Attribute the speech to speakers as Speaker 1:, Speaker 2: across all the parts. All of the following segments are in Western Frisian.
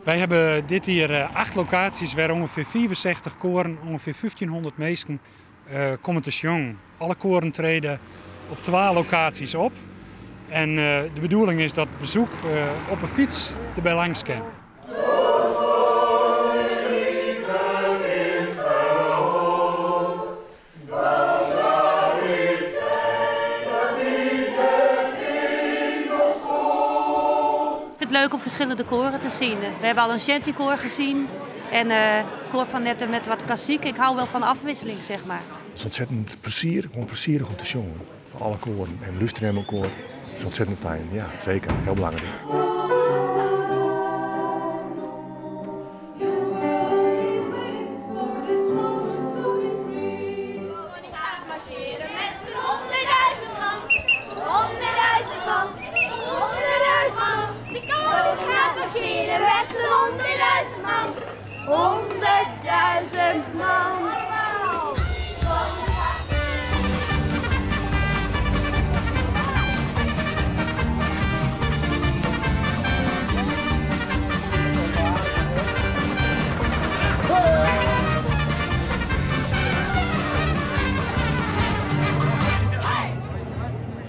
Speaker 1: Wy hawwe dit jier acht lokaasjes wêr ûngefear 65 koaren, ûngefear 1500 minsken komme te sjongen. Alle koaren trede op twa lokaasjes op en de bedoeling is dat besoek op 'e fyts derby langs kin.
Speaker 2: Ik vind het leuk om verschillende koren te zien. We hebben al een shantykoor gezien en het koor van net met wat klassiek. Ik hou wel van afwisseling, zeg maar.
Speaker 3: It is ontzettend plezierich, gewoan plezierich om te sjongen. Alle koaren en lústerje nei elkoar is ontzettend fijn. Ja, zeker. Heel belangrijk.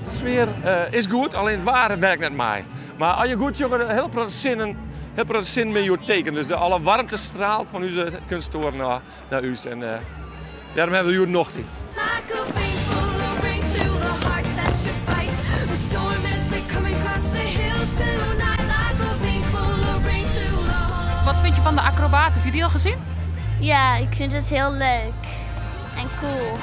Speaker 4: De sfear is goed, allinnich it waar wurket net mei. Mar as je goed sjogge, in hiel protte sinnen, hiel protte sinnen binne hjoed teken. Dus alle waarmte straalt fan ús keunsttoren nei ús en dêrom hawwe we hjoed nocht yn.
Speaker 5: Wat vind je van de acrobaat? Heb je die al gezien?
Speaker 6: Ja, ik vind het heel leuk en cool.